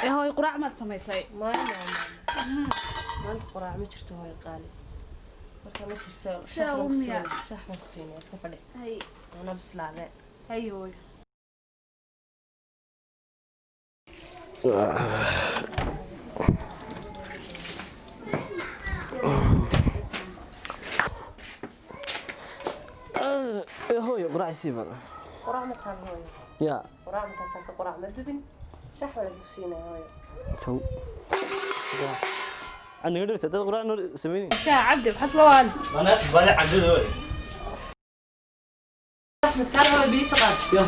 Ee hooy, quraac maad samaysay? Maya, maanta quraac ma jirto hooyo qaali. Marka ma jirto. Shaah baan ku miyaa? Siinaya, shaah baan ku siinaya, iska fadhi. Hay. Ana bislaade. Hay hooy. Hooyo, quraac sii bar. Quraac ma taal hooyo. Ya. Quraac ma taasaan ka quraac ma dubin, shaah baan ku siinaya hooyo. Jow عندك درس dad quraac noo sameynin. Shaah cabdi, maxaad la waali? Ana bale cabdada way. Axmed, kaal hooyo, biyo soo qaad. Ya.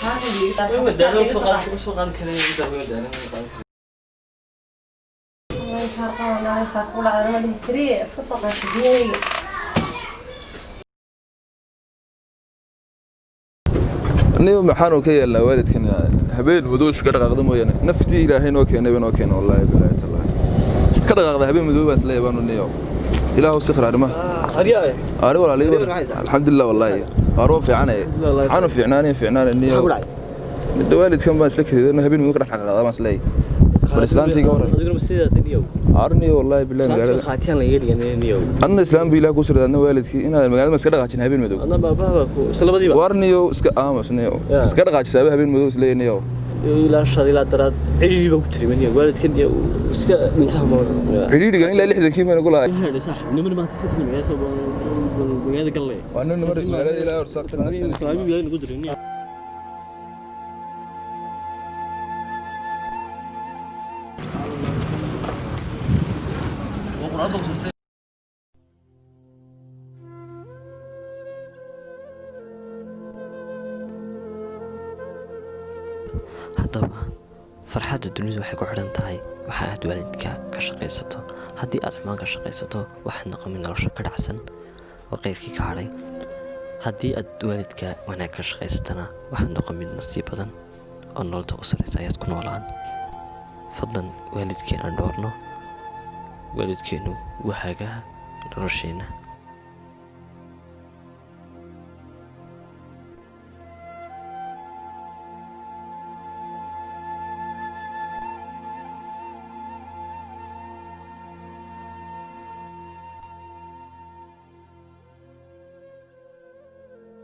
Kaal biyo soo way qaad. daalan soo qaad, soo qaad kale, way daalan qaad. Way kaar qabanaa, way kaar ku dhacday, ma dhihi kariye, iska soo qaad biyahayga. Aniga maxaanu ka yeelnaa waalidkan habeen madow iska dhaqaaqda mooyaane? Naftii Ilaahay noo keenay ba noo keenay, wallaahi bilaahi tallaahi, ka dhaqaaqda habeen madow baan isleeyahay baanu niyo. Ilaahu sikhra arrimaha. Aryaa. Ari walaaliyo. Alxamdulilah, wallaahi aroo fiicanay, waxaanu fiicnaanay fiicnaanay niyo. Maxaa ku dhacay? Midda waalidkan baan isla kadeedano, habeen madow ka dhex dhaqaaqda baan isleeyahay. Bal islaantii ka waran? Adiguna sidaa taniyow. Arniyo, wallaahi bilaahi, magaalada magaalada qaatiyaan laga dhigan niyow. Adna islaam bu Ilaah ku sirda, adna waalidkii inaad magaalada ma iska dhaqaajin habeen madow. Adna baabaha baa ku isla labadiiba. Warniyo, iska aamus niyo. Ya. Iska dhaqaajisaaba habeen madow isleeyahay niyo. Ilaa shal ilaa daraad cidhiidhi baan ku jiray niyow, waalidkan iyo iska dhintaha ma. Cidhiidhigan ilaa 60-kii baan ugu lahay. Saaxib niman maanta iska timi magaalada gallay. Waa nin magaalada Ilaahay horsaaqtay. Islaami ilaahay nagu diray niyow. Haddaba farxadda dunidu waxay ku xidhan tahay waxa aad waalidka ka shaqaysato. Haddii aad xumaan ka shaqaysato, waxaad noqon mid nolosha ka dhacsan oo qeyrkii ka hadhay. Haddii aad waalidka wanaag ka shaqaysatana, waxaad noqon mid nasiib badan oo nololta u sarraysa ayaad ku noolaan. Fadlan waalidkeen aan dhoorno. Waalidkeenu waa hagaha nolosheenna.